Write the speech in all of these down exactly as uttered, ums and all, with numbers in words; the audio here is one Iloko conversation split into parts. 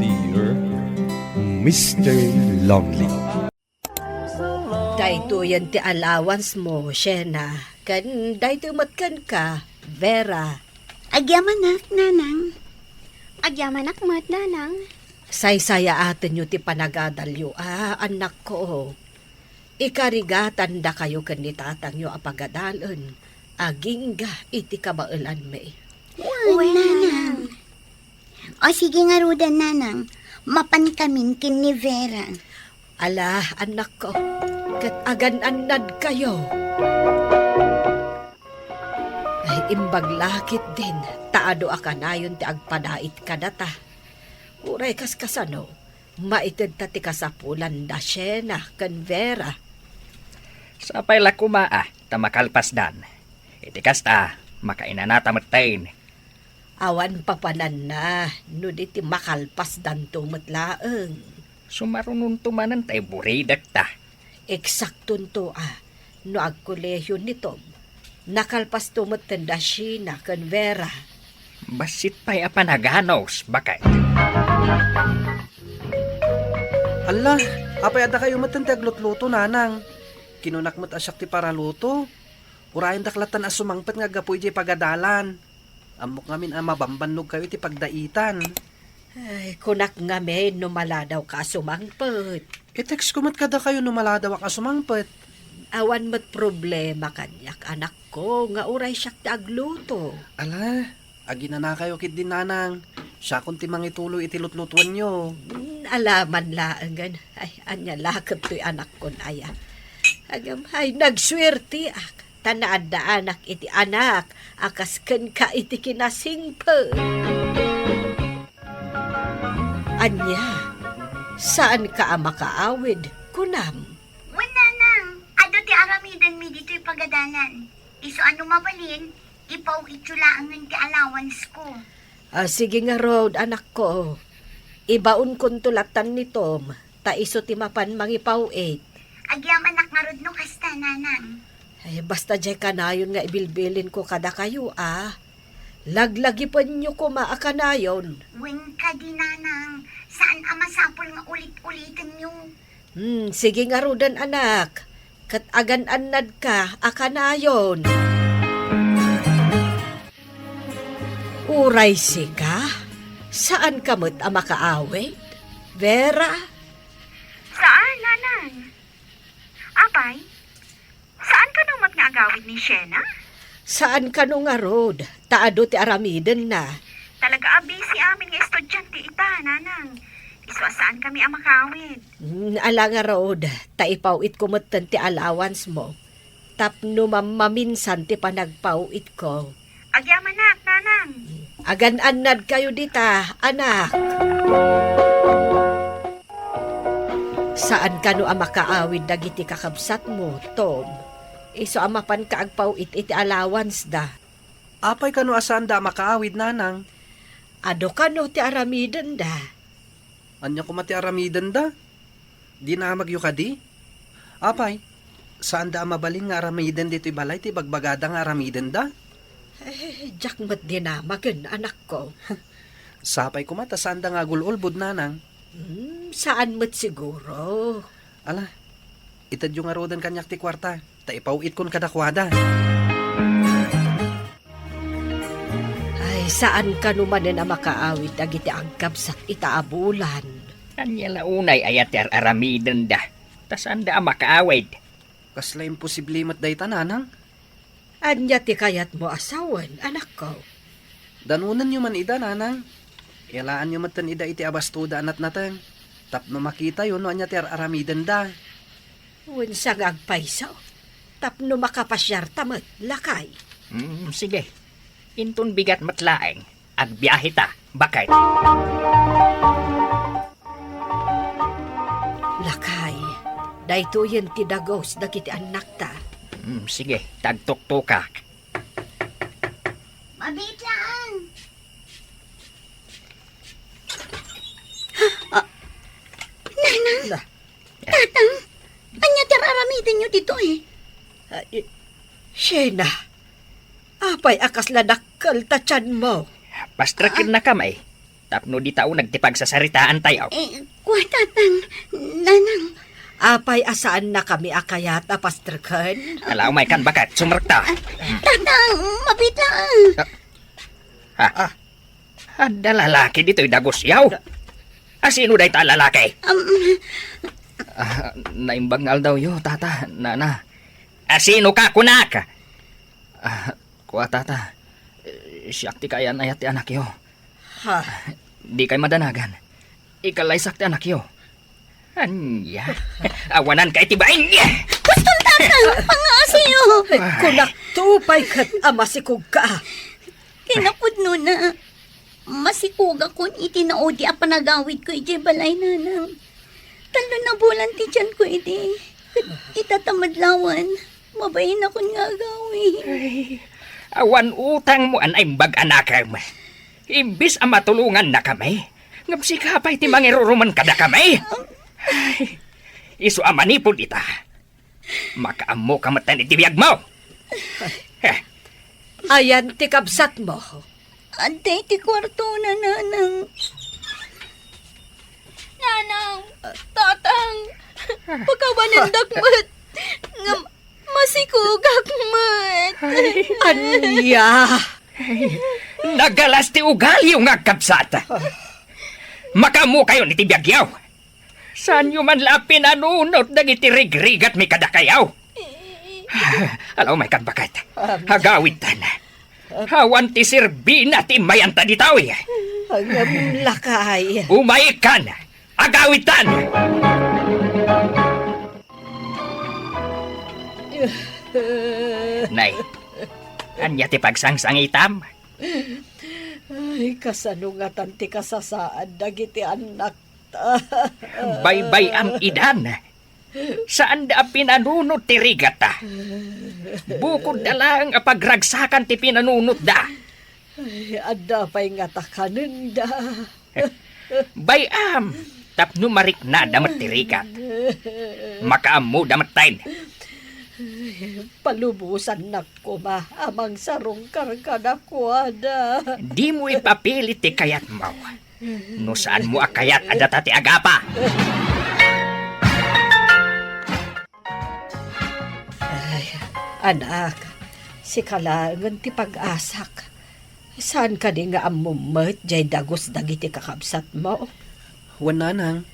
Dear Mister Lonely. Daytoyen ti allowance mo, Shena. Ken daytoy met kenka, Vera. Agyamanak, Nanang. Agyamanak met, Nanang. Saysayaatenyo ti panagadalyo, a, annakko. Ikarigatan dakayo ken ni tatangyo a pagadalen, agingga iti kabaelanmi. Wen, Nanang. O sige ngaruden, Nanang. Mapankamin ken ni Vera. Ala, annakko, ket agan-annadkayo. Ay, imbag la ketdin, ta adu a kanayon ti agpadait kadata. Uray kaskasano, maitedta ti kasapulan da Shena ken Vera. Sapay la koma a, ta makalpasdan. Iti kasta, makainanata metten. Awan papananna, no di ti makalpasdanto met laeng. Sumarunonto manen ta iburidekta. Eksaktonto a, no agkolehion ni Tom, nakalpasto metten da Shena ken Vera. Bassit pay a panaganus, baket. Alla, apay adda kayo metten ti aglutluto, Nanang? Kinunak met a siak ti paraluto. Urayendak lattan a sumangpet nga aggapu idiay pagadalan. Ammok ngamin a mabambannogkayo iti pagdaitan. Ay, kunak ngamin no maladawka a sumangpet. I-textko met kadakayo no maladawak a sumangpet. Awan met problema kaniak, anakko, nga uray siak ti agluto. Ala, aginanakayo ketdin, Nanang. Siakon ti mangituloy iti lutlutuenyo. Hmm, alaman laengen. Ay, ania la kettoy, anakkon aya. Agam, ay, nagsuerteak. Ta naaddaanak iti anak a kas kenka iti kinasingpet. Ania, saanka a makaawid, kunam? Wen, Nanang, adu ti aramidenmi ditoy pagadalan. Isu a no mabalin, ipaw-ityo laengen ti allowance ko. Ah, sige ngarud, anakko. Ibaonkonto lattan ni Tom, ta isu ti mapan mangipaw-it. Agyamanak ngarud no kasta, Nanang. Ay, basta diay kanayon nga ibilbilinko kadakayo, a. Laglagipenyo koma a kanayon. Wen kadi, Nanang, saan a masapul nga ulit-ulitenyo. Hmm, sige ngaruden, anak. Ket agan-annadka a kanayon. Uray sika, saanka met a makaawid, Vera? Saan, Nanang. Apay, saan kano met nga agawid ni Shena? Saan kano ngarud, ta adu ti aramidenna. Talaga a busy amin nga estudiante ita, Nanang. Isu a saan kami a makaawid. Hmm, ala ngarud, ta ipaw-itko metten ti allowance mo. Tapno mammaminsan ti panagpaw-itko. Agyamanak, Nanang. Agan-annadkayo dita, anak. Saan kano a makaawid dagiti kakabsatmo, Tom? Isu a mapanka agpaw-it iti allowance da. Apay kano a saanda a makaawid, Nanang? Adu kano ti aramidenda. Ania koma ti aramidenda? Dinamagyo kadi? Apay, saanda a mabalin nga aramiden ditoy balay ti ibagbagada nga aramidenda? Eh, diak met dinamagen, anakko. Sapay koma ta saanda nga agul-ulbod, Nanang. Hmm, saan met siguro. Ala, itedyo ngaruden kaniak ti kuarta, ta ipaw-itkon kadakuada. Ay, saan kano manen a makaawid dagiti agkabsat ita a bulan? Ania la unay aya ti ar-aramidenda, ta saanda a makaawid? Kasla imposible met dayta, Nanang. Ania ti kayatmo a sawen, anakko? Danonenyo man ida, Nanang. Iyalaanyo metten ida iti abastoda a natnateng, tapno makitayo no ania ti ar-aramidenda. Wen sa nga agpayso, tapno makapasiarta met, lakay. Mm, sige. Inton bigat met laeng, agbiaheta, baket. Lakay, daytoyen ti dagus dagiti annakta. Mm, sige, ta agtuktokak. Mabiit laeng. Ah, Nanang, na. Tatang, ania ti ar-aramidenyo ditoy? Ah, i-, Shena, apay a kasla dakkel ta tianmo? Pastrekennakami. Tapno dita uneg ti pagsasaritaantayo. Eh, kua, Tatang, Nanang. Apay a saannakami a kayat a pastreken? Ala, umaykan, baket. Sumrekta. Ah, Tatang, mabiit laeng. Ah. Ha? Ah. Adda lalaki ditoy dagusyaw. Asino dayta a lalaki? Um, Ah, naimbag nga aldawyo, Tata, Nana. Asino ka, kunak? Ah, kua, Tata. Eh, siak ti kaayan-ayat ti anakyo. Ha? Dikay madanagan. Ikallaysak ti anakyo. Ania? Awananka iti bain. Baston, Tatang! Pangaasiyo! Ay, kunak, tupay ket a masikogka. Kinapudnona, masikogakon iti naudi a panagawidko idiay balay, Nanang. Tallo a bulan ti tianko idi. Ket itatta met lawen, mabainakon nga agawid. Ay, awan utangmo a naimbag, anakem. Imbes a matulongannakami, ngem sika pay ti mangirurumen kadakami. Ay, isu a manipud ita, makaammoka metten iti biagmo. Eh. Ayan ti kabsatmo. Adda iti kuartona, Nanang. Nanang, Tatang, pakawanendak met. Ngem masikogak met. Ania? Nagalas ti ugaliyo nga agkabsat. Makaammokayon iti biagyo. Saanyo man la a pinanunot dagiti rigrigatmi kadakayo. Ala, umaykan, baket. Agawidtan. Awan ti serbina ti immayanta ditoy. Ngem lakay. Umaykan. Agawidtan. Nay, ania ti pagsangsangitam? Ay, kasano ngatan ti kasasaad dagiti annakta? Baybay-am idan. Saanda a pinanunot ti rigatta. Bukodda laeng a pagragsakan ti pinanunotda. Ay, adda pay ngata kanenda. Bay-am, tapno mariknada met ti rigat. Makaammoda metten. Palubosannak koma a mangsarungkar kadakuada. Dimo ipapili ti kayatmo. No saanmo a kayat a data ti agapa. Ay, anak, sika laengen ti pag-asak. Saan kadi nga ammom met jay dagus dagiti kakabsatmo? Wen, nanang.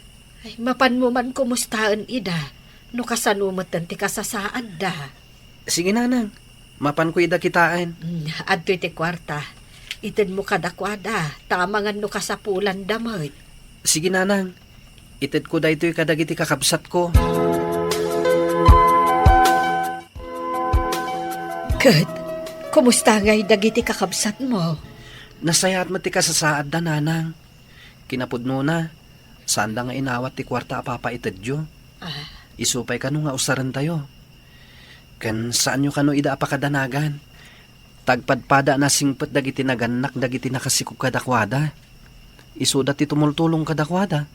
Ay, mapanmo man kumustaen ida, no kasano metten ti kasasaadda. Sige, nanang. Mapanko ida kitaen. Mm, adtoy ti kuarta. Itedmo kadakuada, ta amangan no kasapulanda met. Sige, nanang. Itedko daytoy kadagiti kakabsatko. Ket, kumusta ngay dagiti kakabsatmo? Nasayaat met ti kasasaadda, nanang. Kinapudnona, saanda nga inawat ti kuarta a papaitedyo. Ah. Isu pay kano nga usarentayo. Ken saanyo kano ida a pakadanagan. Ta agpadpada a nasingpet dagiti nagannak dagiti nakasikog kadakuada. Isuda ti tumultulong kadakuada,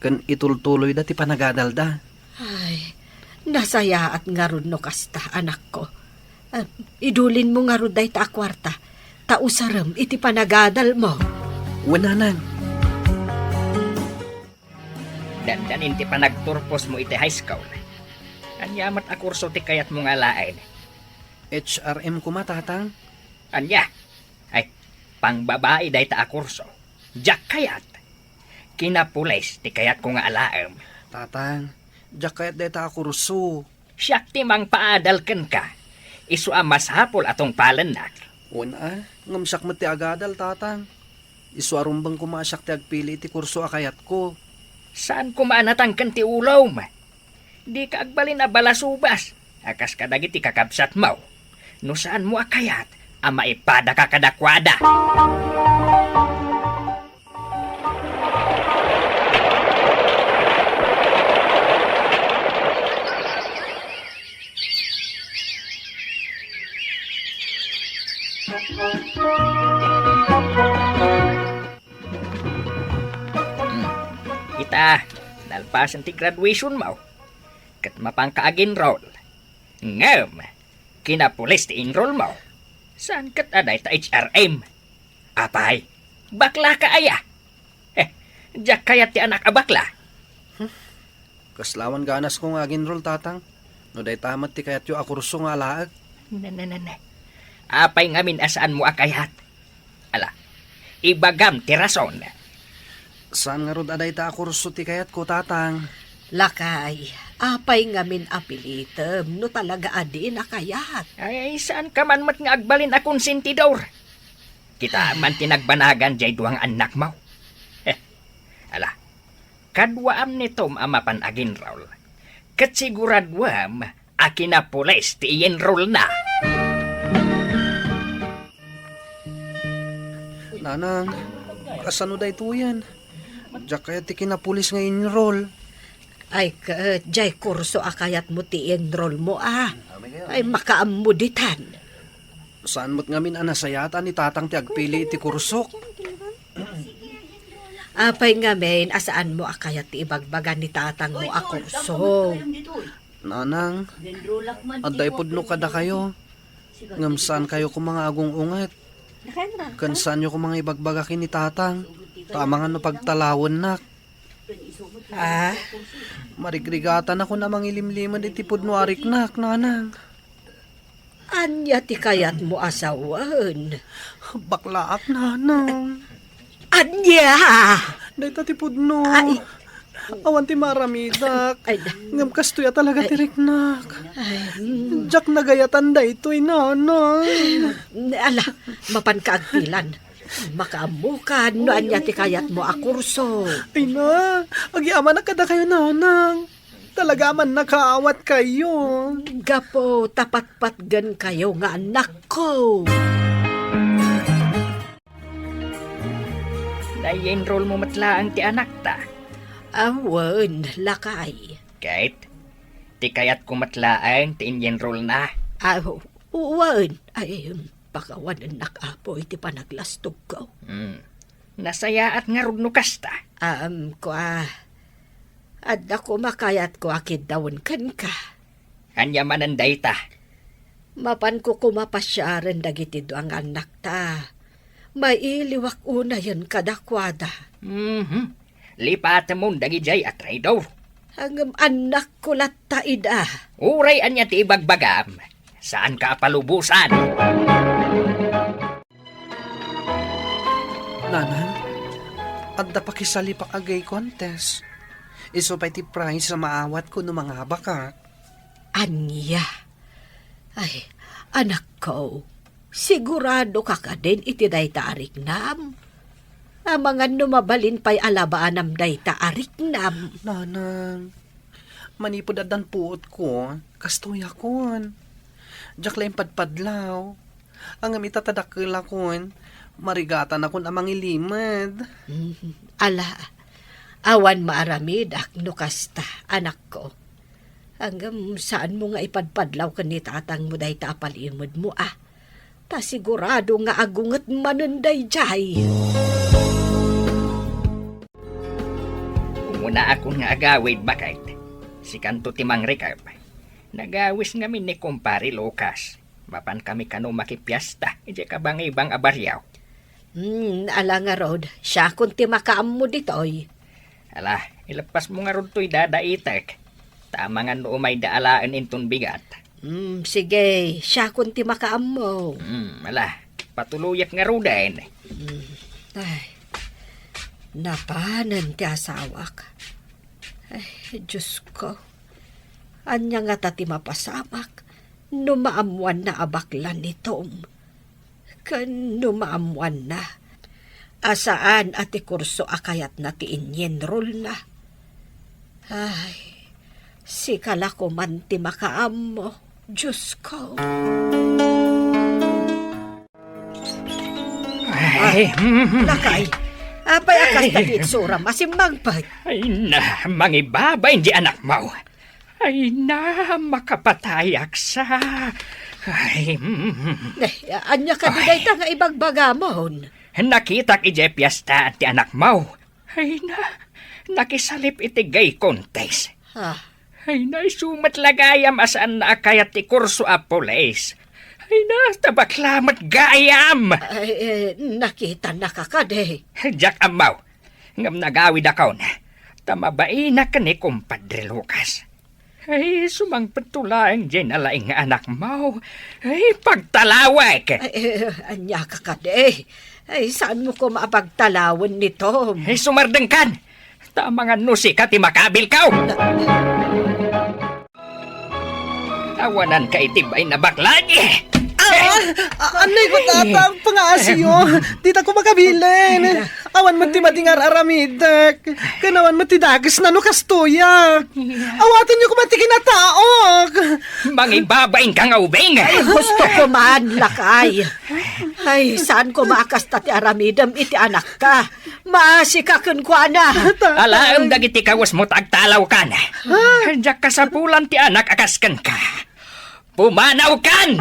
ken itultuloyda ti panagadalda. Ay, nasayaat ngarud no kasta, anakko. Ah, idulinmo ngarud dayta a kuarta, ta usarem iti panagadalmo. Wen, nanang. Dandanin ti panagturposmo iti high school. Ania met a kurso ti kayatmo nga alaen? H R M koma, tatang. Ania? Ay, pangbabai dayta a kurso. Diak kayat. Kinapulis ti kayatko nga alaem. Tatang, diak kayat dayta a kurso. Siak ti mangpaadal kenka. Isu a masapul a tungpalennak. Wen a, ngem siak met ti agadal, tatang. Isu a rumbeng koma a siak ti agpili iti kurso a kayatko. Saan koma a natangken ti ulom? Dika agbalin a balasubas a kas kadagiti kakabsatmo no saanmo a kayat a maipadaka kadakuada. Hmm. Ita, nalpasen ti graduationmo, ket mapanka ag-enroll. Ngem, kinapulis ti enrollmo. Saan ket a dayta H R M? Apay, baklaka aya? Diak kayat ti anak a bakla. Kaslawan ganasko nga aginrol, Tatang. No dayta met ti kayatyo a kurso nga alaek. Ne, ne, ne, ne. Apay ngamin a saanmo a kayat? Ala, ibagam ti rason. Saan ngarud a dayta a kurso ti kayatko, Tatang. Lakay, apay ngamin a pilitem no talaga a diin a kayat? Ay, saanka man met nga agbalin a konsentidor. Kita man ti nagbanagan diay dua nga annakmo. Ala, kaduaam ni Tom a mapan aginrol. Ket siguraduam a kinapulis ti i-enrollna. Nanang, kasano daytoyen? Diak kayat ti kinapulis nga enroll. Ay, ket, diay kurso a kayatmo ti i-enrollmo, a. Ay, makaammo ditan. Saan met ngamin a nasayaat ni Tatang ti agpili iti kursok? Apay ngamin a saanmo a kayat ti ibagbaga ni Tatangmo a kurso? Nanang, adda ipudno kadakayo. Ngem saankayo koma nga agung-unget. Ken saanyo koma nga ibagbaga ken ni Tatang, ta amangan no pagtalawennak. Ah? Marigrigatanakon a mangilimlimed iti pudno a riknak, Nanang. Ania ti kayatmo a sawen? Baklaak, Nanang. Ania? Dayta ti pudno. Ay. Awan ti maaramidak. Ay. Ngem kastoy a talaga ti riknak. Ay, mm. Diak nagayatan daytoy, Nanang. Ala, mapanka agpilan. Makaammokan no ania ti kayatmo a kurso. Ay na, agyamanak kadakayo, Nanang. Talaga a mannakaawatkayo. Gapu ta patpatgenkayo nga annakko. Nai-enrollmo met laeng ti anakta? Awan, lakay. Ket, ti kayatko met laeng ti in-enrollna? Ah, wen. Ay, pakawanennak, Apo, iti panaglastogko. Hmm. Nasayaat ngarud no kasta? Am, kua, adda koma kayatko a kiddawen kenka. Ania manen dayta? Mapanko koma pasiaren dagiti dua nga annakta. Mailiwak unayen kadakuada. Mhm. Lipatemon dagidiay a traidor. Ngem annakko latta ida. Uray ania ti ibagbagam, saanka a palubosan. Nanang, adda pakisalipak a gay contest. Isu pay ti prize a maawatko no mangabakak. Ania? Ay, anakko, siguradoka kadin iti dayta a riknam? Amangan no mabalin pay a labaanam dayta a riknam. Nanang, manipud addan puotko, kastoyakon. Diak la impadpadlaw. Ngem ita ta dakkelakon, marigatanakon a mangilimed. Mm, ala, awan maaramidak no kasta, anakko. Ngem saanmo nga ipadpadlaw ken ni tatangmo dayta a palimedmo, a. Ta sigurado nga agunget manen daydiay. Umunaakon nga agawid, baket. Sikanto ti mangrikep. Nagawis ngamin ni Kumpare Lucas. Mapankami kano makipiesta idiay kabangibang a barrio. Hmm, ala ngarud, siakon ti makaammo ditoy. Ala, ileppasmo ngarud toy dadaitek. Ta amangan no umayda alaen inton bigat. Hmm, sige, siakon ti makaammo. Hmm, ala, patuloyak ngaruden. Hmm, ay, napanen ti asawak. Ay, Diosko, ania ngata ti mapasamak no maammoanna a bakla ni Tom? Ken no maammoanna a saan a ti kurso a kayatna ti inyenrolna? Ay, sika la koman ti makaammo, Diosko. Ay, ah, mm. Lakay, apay a kasta ti itsuram a simmangpet? Ay na, mangibabay di anakmo. Ay na, makapatayak sa. Ay, mm. Eh, ania kadi dayta nga ibagbagamon? Nakitak idiay piesta ti anakmo. Ay na, nakisalip iti gay contest. Ha? Ay na, isu met la gayam a saanna a kayat ti kurso a pulis. Ay na, ta bakla met gayam. Ay, eh, nakitannaka kadi? Diak ammo. Ngem nagawidakon, ta mabainak ni Kumpadre Lucas. Ay, sumangpetto laeng diay nalaing nga anakmo. Ay, pagtalawek! Ay, eh, ania ka kadi? Ay, saanmo koma a pagtalawen ni Tom? Ay, sumardengkan! Ta amangan no sika ti makabilko! Awananka iti bain a bakla. Ah! Ah, anay ko, Tatang, pangaasiyo. Dita ko makabilen. Awan met ti madingar aramidek. Ken awan met ti dakesna no kastoyak. Awatenyo koma ti kinataok. Mangibabainka nga ubing. Ay, husto ko man, lakay. Ay, saan ko makasta ti aramidem iti anakka? Maasika kenkuana. Alaem dagiti kawesmo ta agtalawkan. Diak kasapulan ti anak a kas kenka. Pumanawkan!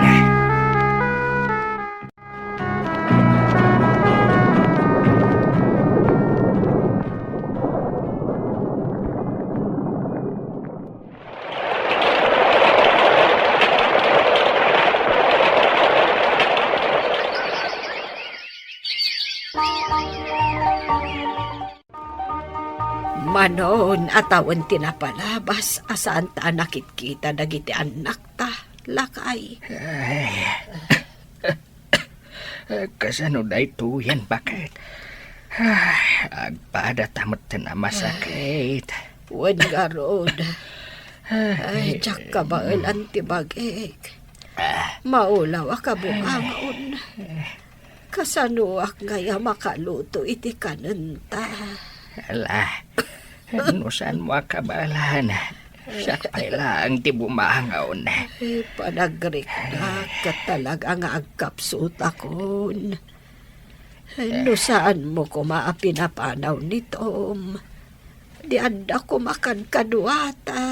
Manon a tawen ti napalabas a saan ta a nakitkita dagiti annakta, lakay. Ay. Kasano daytoyen, baket? Ay, agpadata metten a masakit. Wen ngarud. Ay, diak kabaelan ti bagik. Ah. Maulaw a kabungangon. Kasanoak ngay a makaluto iti kanenta? Ala, no saanmo a kabaelan, siak pay laeng ti bumangon. Eh, panagriknak ket talaga nga agkapsutakon. No saanmo koma a pinapanaw ni Tom, di adda koma kadkaduata.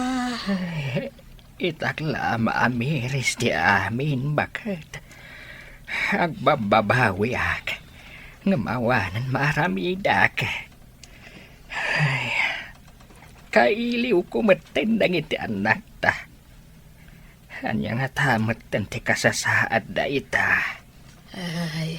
Itak la a maamiris ti amin, baket. Agbabbabawiak, ngem awanen maaramidak. Ay, kailiwko metten dagiti annakta. Ania ngata metten ti kasasaadda ita? Ay,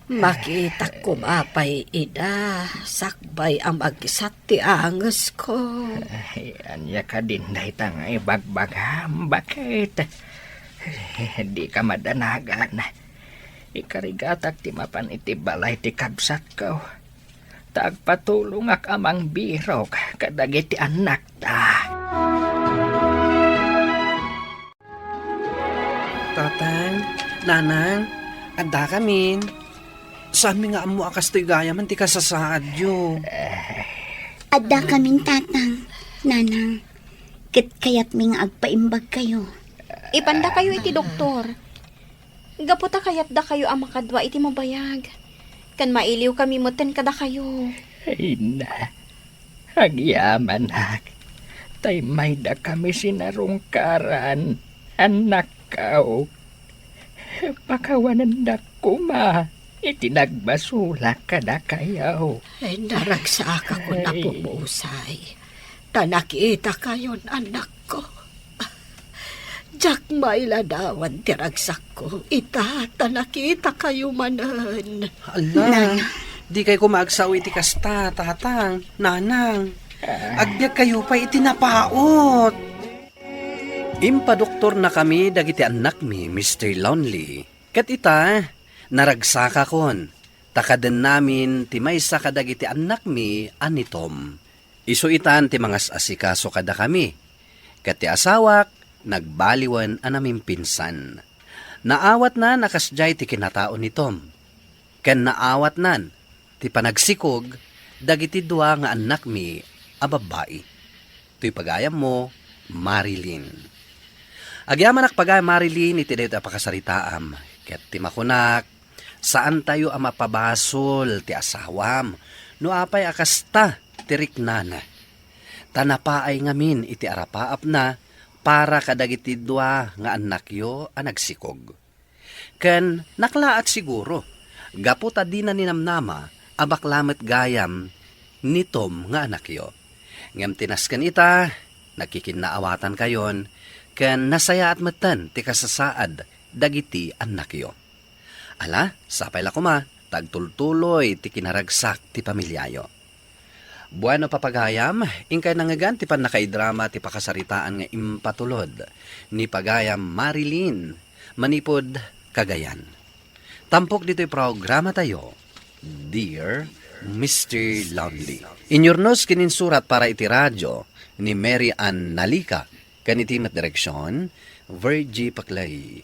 makitak koma pay ida, sakbay a magsat ti angesko. Ay, ania kadin dayta nga ibagbagam, baket? Dika madanagan. Ikarigatak ti mapan iti balay ti kabsatko. Ta agpatulongak a mangbirok kadagiti annakta. Tatang, Nanang, addakamin. Saanmi nga ammo a kastoy gayam ti kasasaadyo. Addakamin, Tatang, Nanang, ket kayatmi nga agpaimbagkayo. Ipandakayo iti doktor. Gapu ta kayatdakayo a makadua iti mabayag, ken mailiwkami metten kadakayo. Ay na, agyamanak, ta immaydakami sinarungkaran, annakko. Pakawanendak koma iti nagbasolak kadakayo. Ay, naragsakakon a pumusay. Ta nakitakayon, annakko. Diak mailadawan ti ragsakko. Ita, ta nakitakayo manen. Ala, Nanang. Dikay koma agsao iti kasta, Tatang, Nanang. Agbiagkayo pay iti napaut. Impadoktornakami dagiti annakmi, Mister Lonely. Ket ita, naragsakakon, ta kadennamin ti maysa kadagiti annakmi a ni Tom. Isu itan ti mangas-asikaso kadakami, ket ti asawak nagbaliwen a namimpinsan. Naawatnan a kasdiay ti kinatao ni Tom, ken naawatnan ti panagsikog dagiti dua nga annakmi a babbai. Toy pagayammo, Marilyn. Agyamanak pagayam, Marilyn, iti daytoy a pakasaritaam, ket ti makunak, saantayo a mapabasol ti asawam no apay a kasta ti riknana. Ta napaay ngamin iti arapaapna para kadagiti dua nga annakyo a nagsikog. Ken naklaat siguro, gapu ta dina ninamnama a bakla met gayam ni Tom nga anakyo. Ngem ti nasken ita, nagkikinnaawatankayon, ken nasayaat metten ti kasasaad dagiti annakyo. Ala, sapay la koma, ta agtultuloy ti kinaragsak ti pamiliayo. Bueno, papagayam, inkay nangngegan ti pannakaidrama ti pakasaritaan nga impatulod ni pagayam Marilyn manipud Cagayan. Tampok ditoy programatayo, Dear Mister Lonely. Inyurnos ken insurat para iti radio ni Mary Ann Nalica, ken iti met direksion, Virgie Paclay.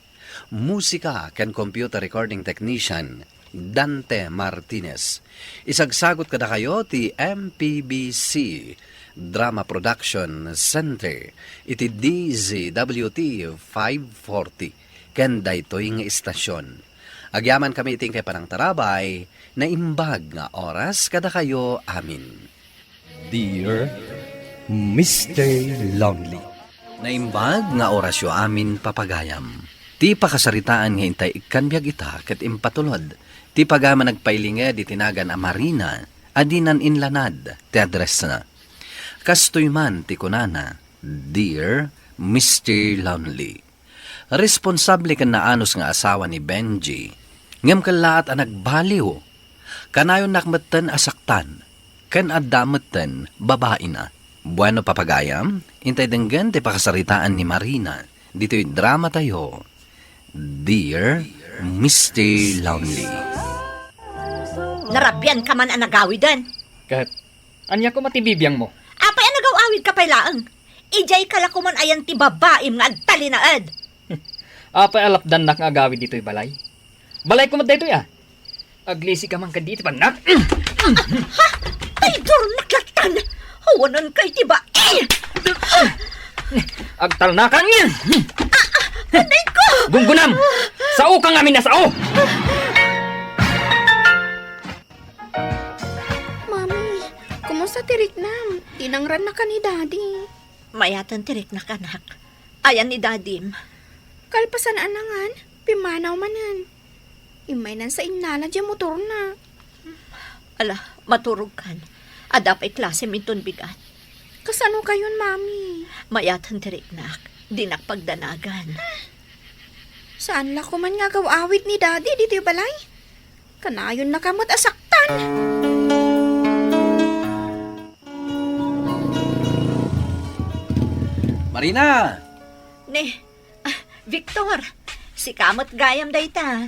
Musika ken computer recording technician, Dante Martinez. Isagsagut kadakayo ti M P B C Drama Production Center iti D Z W T five forty ken daytoy nga istasion. Agyaman kami iti inkay panangtarabay, naimbag nga oras kadakayo amin. Dear Mister Lonely. Naimbag nga orasyo amin, papagayam. Ti pakasaritaan nga intay ikkan biag ita ket impatulod ti pagayam a nagpailinged iti nagan a Marina a dinan inlanad ti addressna. Kastoy man ti kunana, Dear Mister Lonely. Responsable ken naanus nga asawa ni Benji, ngem kellaat a nagbaliw. Kanayonnak metten a saktan, ken adda metten babaina. Bueno, papagayam, intay denggen ti pakasaritaan ni Marina ditoy dramatayo, Dear Mister Lonely. Narabian ka man a nagawiden. Ket, ania koma ti bibiangmo? Apay a nagaw-awid ka pay laeng? Idiay ka la koman ayan ti babaim nga agtalinaed. Apay a lapdannak nga agawid ditoy balay? Balay koma daytoy, a. Aglisi ka man kadi iti pannak. Ha? Ay, durnak latan! Awanan kay ti bai! Agtalnakan! Anay ko! Gunggunam! Sao ka ngamin a sao! Mami, kumusta ti riknam? Dinangrannaka ni Daddy. Mayaten ti riknak, anak. Ayan ni Dadim? Kalpasan a nangan, pimmanaw manen. Immay nan sa innala diay motorna. Ala, maturogkan. Adda pay klasem inton bigat. Kasano kayon, Mami? Mayaten ti riknak. Dinak pagdanagan. Saan la koman nga agaw-awid ni Daddy ditoy balay? Kanayonnaka met a saktan. Marina! Ne, ah, Victor, sika met gayam dayta.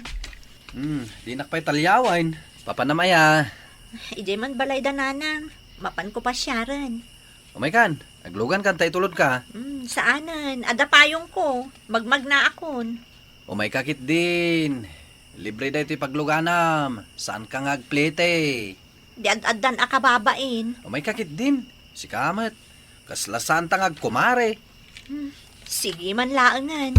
Hmm, dinak pay talyawen. Papanam aya? Idiay man balay da nanang. Mapanko pasiaren. Umaykan, aglugankan ta itulodka. Hmm, saanen. Adda payongko. Magmagnaakon. Umayka ketdin. Libre daytoy pagluganam. Saanka nga agplete. Di ad-addan a kababain. Umayka ketdin. Sika met. Kasla saanta nga agkumare. Hmm, sige man laengen.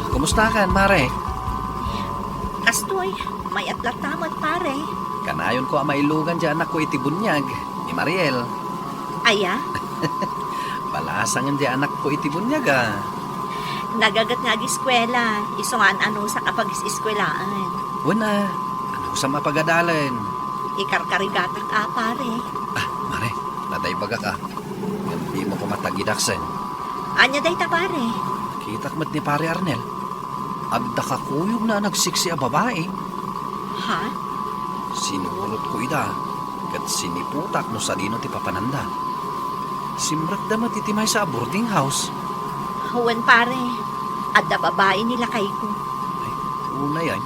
Kumustakan, mare? Kastoy, mayat latta met, pare. Kanayonko a mailugan diay anakko iti buniag, ni Mariel. Aya? Palasangen diay anakko iti buniag, a. Nagaget nga agiskuela, isu nga an-anusak a pagis-iskuelaen. Wen a, anusam a pagadalen? Ikarkarigatak a, pare. Ah, mare, nadaybagak a. Ngem dimo koma tagidaksen. Ania dayta, pare? Nakitak met ni Pare Arnel. Adda kakuyogna a nagsiksi a babai. Ha? Sinurotko ida, ket siniputak no sadino ti papananda. Simrekda met iti maysa a boarding house. Wen, pare. Adda babai ni lakayko. Ay, unay, ay.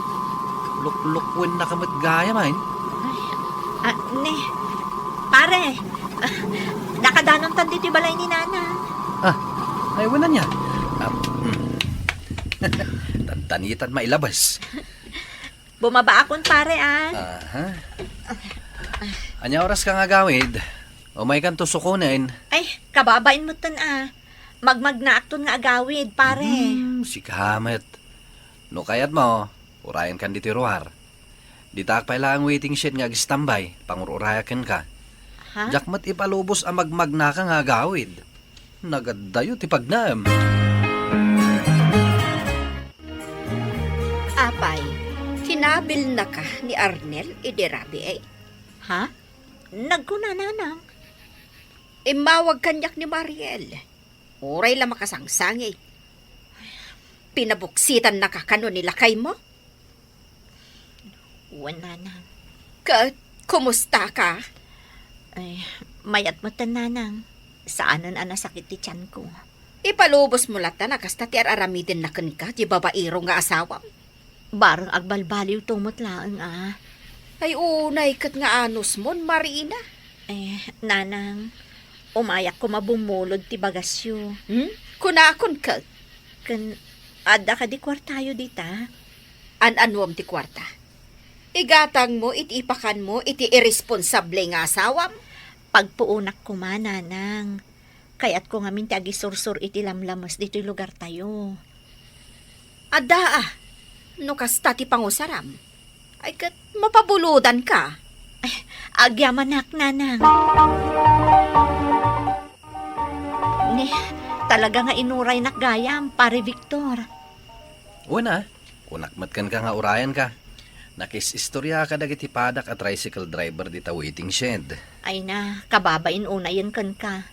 Luklukwenna ka met gayam, ay. Ay, ah, ne. Pare, nakadanontan ditoy balay ni Nana. Ah, ay, wen ania? Ah, hmm. Tantanitan mailabas. Bumabaakon, pare, ah. Aha. Ania oraska nga agawid? Umaykanto sukonen. Ay, kababain metten, ah. Magmagnaakton nga agawid, pare. Hmm, sika met. No kayatmo, urayenkan ditoy ruar. Ditaak pay laeng waiting shed nga agstambay, pangur-urayak kenka. Ha? Diak met ipalubos a magmagnaka nga agawid. Nagaddayo ti pagnaem. Apay, kinabilnaka ni Arnel idi rabii? Ha? Nagkuna, nanang. Immawag kaniak ni Mariel. Uray la makasangsangi. Pinabuksitannaka kano ni lakaymo? Wen, nanang. Ket, kumusta ka? Ay, mayat met, nanang. Saanen a nasakit ti tianko. Ipalubos mo latta a kasta ti ar-aramidenna kenka ti babaero nga asawam. Bareng agbalbaliwto met laeng a. Ay, unay ket nga anusmon, Marina. Eh, nanang, umayak koma bummulod ti bagasyo. Hmm? Kunakon ket? Ken, adda kadi kuartayo dita? An-anuem ti kuarta? Igatangmo iti ipakanmo iti irresponsable nga asawam? Pagpuonak koma, nanang. Kayatko ngamin ti agisursor iti lamlames ditoy lugartayo. Adda a, no kasta ti pangusaram, ay ket mapabulodanka. Ay, agyamanak, nanang. Ni, talaga nga inuraynak gayam, Pare Victor. Wen a, kunak met kenka nga urayanka. Nakis-istoriaka dagiti padak a tricycle driver dita waiting shed. Ay na, kababain unayen kenka.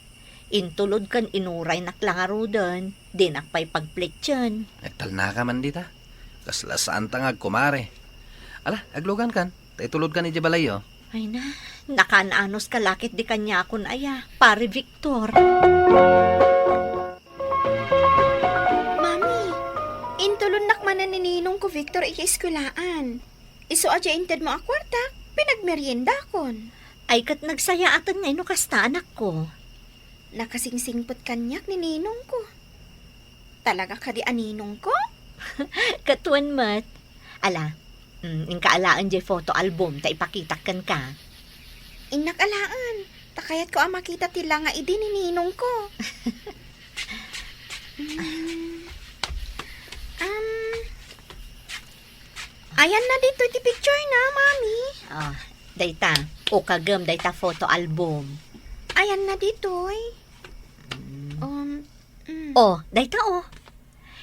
Intulod ken inuraynak la ngaruden, dinak pay pagplitsen. Agtalnaka man dita. Kasla saanta nga agkumare. Ala, aglugankan. Ta itulodkan idiay balayyo. Ay na, nakaan-anos ka lakit di kaniakon aya, Pare Victor. Mami, intulonnak manen ni ninongko Victor idiay eskuelaan. Isu a diay intedmo a kuartak, pinagmeriendakon. Ay, ket nagsayaaten ngay no kasta, anakko. Nakasingsingpet kaniak ni ninongko. Talaga kadi a ninongko? Ket wen met. Ala, mm, inka alaen diay photo album ta ipakitak kenka. Innak alaen, ta kayatko a makita ti langa idi ni ninongko. Mm. Um, ayanna ditoy ti picture na, Mami. Ah, dayta. Ukagem dayta photo album. Ayanna ditoy. Mm. Um, mm. Oh, dayta, oh.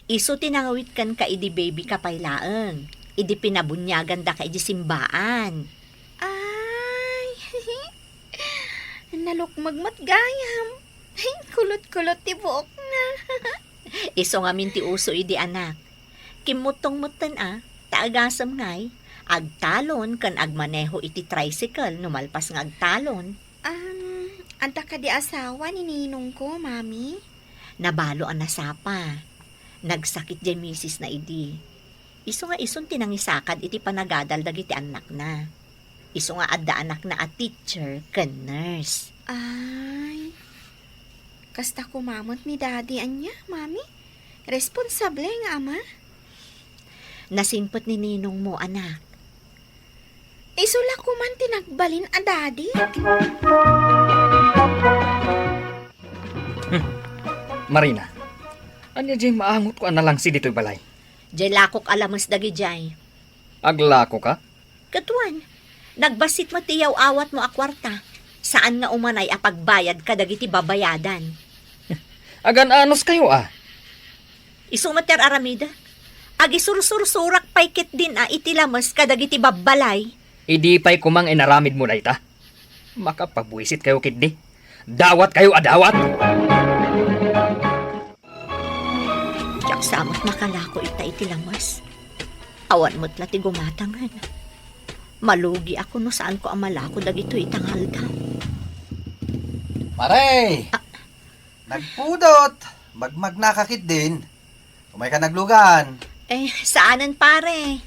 Isu ti nangawit kenka idi baby ka pay laeng, idi pinabuniagandaka idi simbaan. Ay, nalukmeg met gayam. Kulot-kulot ti buokna. Isu ngamin ti uso idi, anak. Kimmuttong metten a, ta agasem ngay, agtalon ken agmaneho iti tricycle no malpas nga agtalon. Um, adda kadi asawa ni ninongko, Mami? Nabalo a nasapa. Nagsakit diay misisna idi. Isu nga isun ti nangisakad iti panagadal dagiti annakna. Isu nga adda anakna a teacher ken nurse. Ay, kasta koma met ni Daddy ania, Mami? Responsable nga ama? Nasingpet ni ninongmo, anak. Isu la koman ti nagbalin a Daddy. Hmm. Marina, ania diay maangotko a nalangsi ditoy balay? Diay lakok a lames dagidiay. Aglako ka? Ket wen, nagbassit met ti yaw-awatmo a kuarta. Saan nga umanay a pagbayad kadagiti babayadan. Agan-anos kayo, a? Isu met ti ar-aramidek. Agisursursurak pay ketdin a iti lames kadagiti babbalay. Idi pay koma nga inaramidmo dayta. Makapabuisit kayo ketdi. Dawat kayo a dawat! Diak sa met makalako ita iti lames. Awan met la ti gumatangen. Malugiakon no saanko a malako dagitoy ita nga aldaw. Pare! Ah. Nagpudot! Magmagnaka ketdin. Umayka naglugan. Eh, saanen, pare.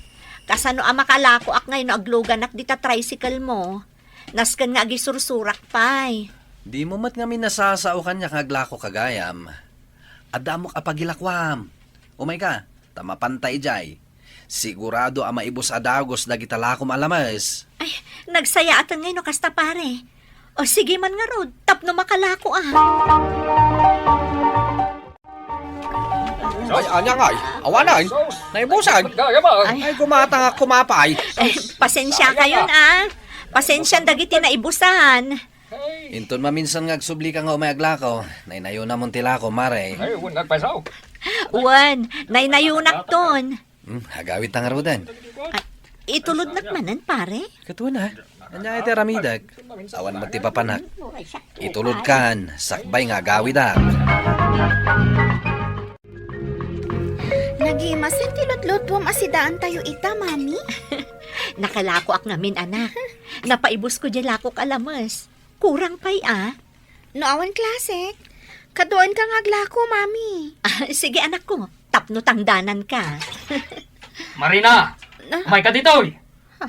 Kasano a makalakoak ngay no agluganak dita tricycle mo? Nasken nga agisursurak pay. Dimo met ngamin nasasao kaniak nga aglako ka gayam. Adda ammok a pagilakoam. Umayka, ta mapanta idiay. Sigurado a maibus a dagus dagita lakom a lames. Ay, nagsayaaten ngay no kasta, pare. O, sige man ngarud, tapno makalako a. Ay, ania ngay? Awanen? Naibusan? Ay. Ay, gumatang ako mapay. Eh, pasensya kayon, a. Pasensya dagiti naibusan. Inton maminsan nga agsubli ka nga umay aglako, naynayonamon ti lako, mare. Ay, wen, nagpasaw. Wen, naynayonakton. Hmm, agawid ta ngaruden. Ay, itulodnak manen, pare? Ket wen, a. Ania iti aramidek? Awan met ti papanak. Itulodkan, sakbay nga agawidak. Nagimasen ti lutlutuam a sidaantayo ita, Mami. Nakalakoak ngamin, anak. Napaibusko diay lakok a lames. Kurang pay, a. No awan klasek, kaduaenka nga aglako, Mami. Ah, sige, anakko. Tapno tangdananka. Marina! Na? Umayka ditoy! Ha?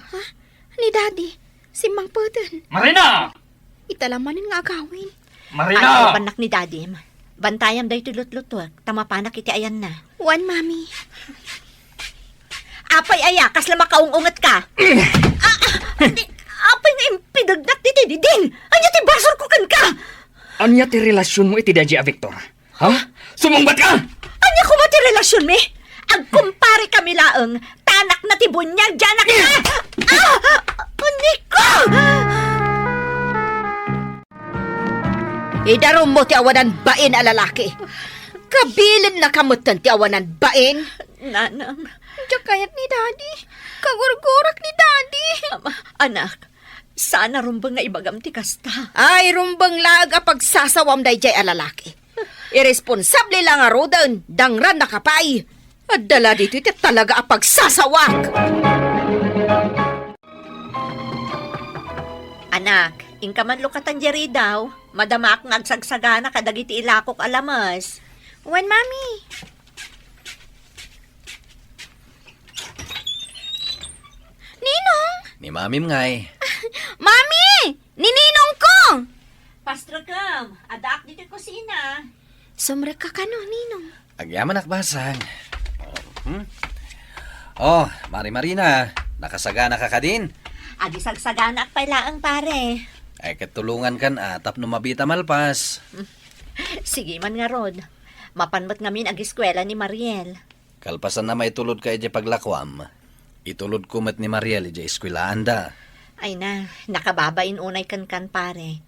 Ni Daddy, simmangpeten. Marina! Ita la manen nga agawid. Marina! Ay, bannak ni Daddy. Bantayam daytoy lutlutuek, ta mapanak iti ayanna. Wen, Mami. Apay aya, kasla makaung-ungetka? Ah, ah, di, apay nga impidegnak ditoy didin? Ania ti basolko kenka? Ania ti relasionmo iti daydiay a Victor? Ha? Sumungbatka! Ania koma ti relasionmi? Agkumparekami laeng, ta anakna ti buniag diay anakna! Ah! Nico! Idarummo ti awanan bain a lalaki. Kabilennaka metten ti awanan bain. Nanang. Diak kayat ni Daddy. Kagurgurak ni Daddy. Ama, anak, saan a rumbeng nga ibagam ti kasta. Ay, rumbeng laeng a pagsasawam daydiay a lalaki. Irresponsable la ngaruden, dangrannaka pay. Adda la ditoy ti talaga a pagsasawak. Anak, inka man lukatan diay ridaw. Madamaak nga agsagsagana kadagiti ilakok a lames. Wen, Mami. Ninong! Ni Mamim ngay. Mami! Ni Ninongko! Pastrekem, addaak ditoy kusina. Sumrekka kano, Ninong? Agyamanak basang. Hmm? Oh, Mari Marina, nakasaganaka kadin? Agisagsaganaak pay laeng, pare. Ay, ket tulongankan a tapno mabita malpas. Sige man ngarud. Mapan met ngamin agiskuela ni Mariel. Kalpasan a maitulodka idiay paglakuam, itulodko met ni Mariel idiay eskuelaanda. Ay na, nakababain unay kenkan, pare.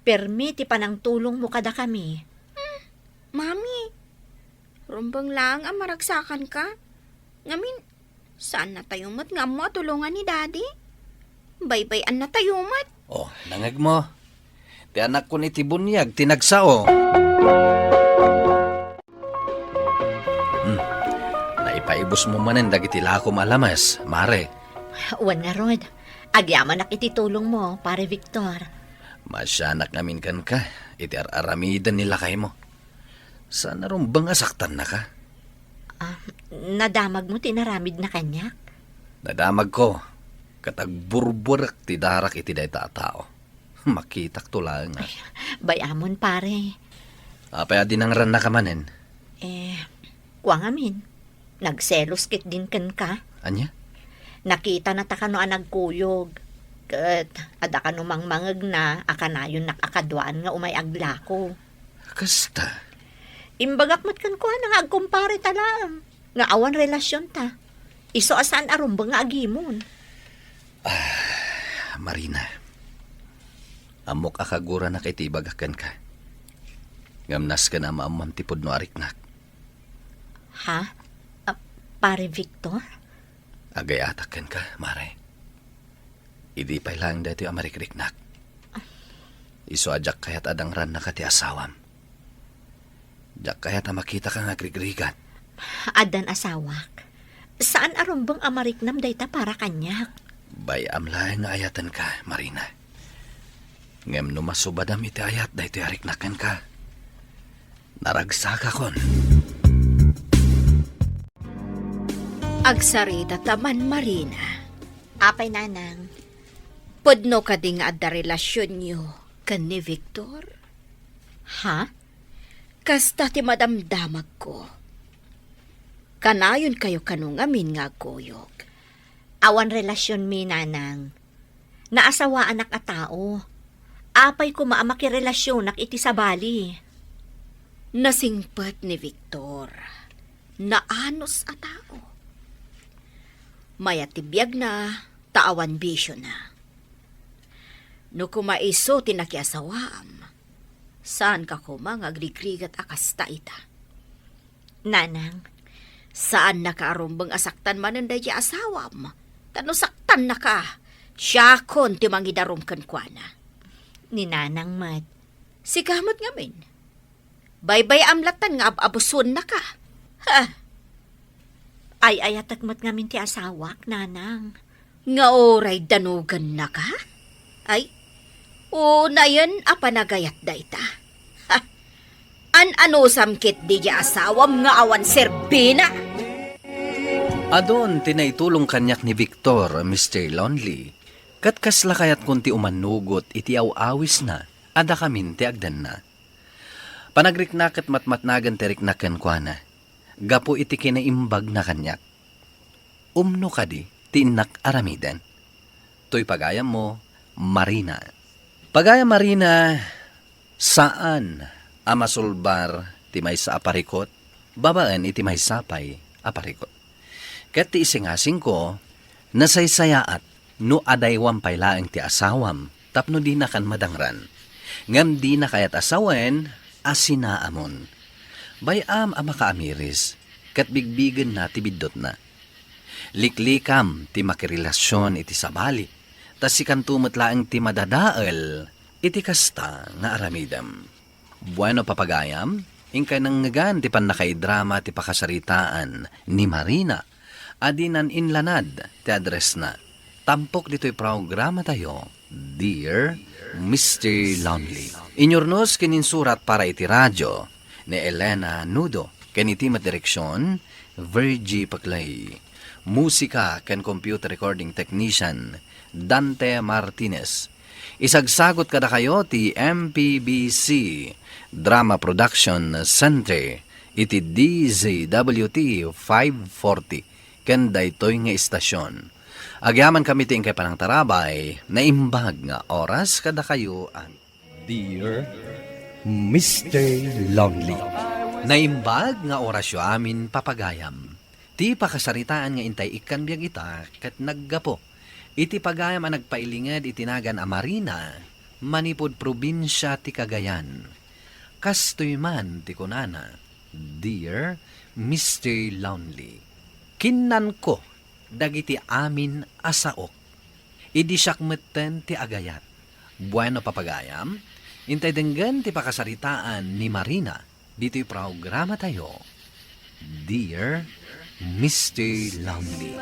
Permi ti panangtulongmo kadakami. Hmm, Mami, rumbeng laeng a maragsakanka. Ngamin, saannatayo met nga ammo a tulongan ni Daddy. Baybay-annatayo met. Oh, nangegmo. Ti anakkon iti buniag ti nagsao. Hmm. Naipaibusmo manen dagiti lakom a lames, Mare. Wen ngarud, agyamanak iti tulongmo, Pare Victor. Maasianak ngamin kenka iti ar-aramiden ni lakaymo. Saan a rumbeng a saktannaka? Ah, nadamagmo ti inaramidna kaniak? Nadamagko, ket agburburek ti darak iti dayta a tao. Makitakto laeng a. Ay, bay-amon, pare. Apay a dinangrannaka manen? Eh, kua ngamin, nagselos ketdin kenka. Ania? Nakitana ta kano a nagkuyog. Ket adda kano mangmangegna a kanayonnak a kaduaan nga umay aglako. Kasta? Imbagak met kenkuana nga agkumpare ta laeng, nga awan relasionta. Isu a saan a rumbeng nga agimon. Ah, Marina, ammok a kaguranak iti ibagak kenka. Ngem nasken a maammam ti pudno a riknak. Ha? Ah, Pare Victor? Agay-atak kenka, Mare. Idi pay laeng daytoy a marikriknak. Isu a diak kayat a dangrannaka ti asawam. Diak kayat a makitaka nga agrigrigat. Addan asawak. Saan a rumbeng a mariknam dayta para kaniak. Bay-am laeng nga ayatenka, Marina. Ngem no masubadam iti ayat daytoy a riknak kenka, naragsakakon. Agsarita ta man, Marina. Apay, Nanang? Pudno kadi nga adda relasionyo ken ni Victor? Ha? Kasta ti madamdamagko. Kanayonkayo kano ngamin nga agkuyog. Awan relasionmi, Nanang. Naasawaanak a tao. Apay koma a makirelasionak iti sabali? Nasingpet ni Victor. Naanus a tao. Mayat ti biagna, ta awan bisiona. No koma isu ti nakiasawaam, saanka koma nga agrigrigat a kasta ita. Nanang. Saannaka a rumbeng a saktan manen daydiay asawam. Ta no saktannaka, siakon ti mangidarum kenkuana. Ni Nanang met. Sika met ngamin. Baybay-am lattan nga ab-abusuennaka. Ha? Ay-ayatek met ngamin ti asawak, Nanang. Nga uray danugennaka? Ay, unayen a panagayat dayta. Ha! An-anusam ketdi diay asawam nga awan serbina? Adun ti naitulong kaniak ni Victor, Mister Lonely, ket kasla kayatkon ti umanugot iti aw-awisna a dakamin ti agdanna. Panagriknak ket matmatnagen ti riknak kenkuana, gapu iti kinaimbagna kaniak. Umno kadi ti innak aramiden. Toy pagayammo, Marina. Pagayam Marina, saan a masulbar ti maysa a parikut babaen iti maysa pay a parikut. Ket ti isingasingko, nasaysayaat no adaywam pay laeng ti asawam tapno dinakan madangran. Ngem dina kayat a sawen a sinaamon. Bay-am a makaamiris, ket bigbigenna ti biddutna. Liklikam ti makirelasion iti sabali, ta sikanto met laeng ti madadael iti kasta nga aramidem. Bueno, papagayam, inkay nangngegan ti pannakaidrama ti pakasaritaan ni Marina a dinan inlanad ti addressna. Tampok ditoy programatayo, Dear Mister Lonely. Inyurnos ken insurat para iti radio ni Elena Nudo, ken iti met direksion, Virgie Paclay. Musika ken computer recording technician, Dante Martinez. Isagsagot kadakayo ti M P B C Drama Production Center iti D Z W T five forty ken daytoy nga istasion. Agyamankami ti inkay panangtarabay, naimbag nga oras kadakayo a Dear Mister Lonely. Naimbag nga orasyo amin, papagayam. Ti pakasaritaan nga intay ikkan biag ita ket naggapu iti pagayam a nagpailinged iti nagan a Marina, manipud probinsia ti Cagayan. Kastoy man ti kunana, Dear Mister Lonely, kinnanko dagiti amin a saok. Idi siak metten ti agayat. Bueno, papagayam, intay denggen ti pakasaritaan ni Marina ditoy programatayo, Dear Mister Lonely.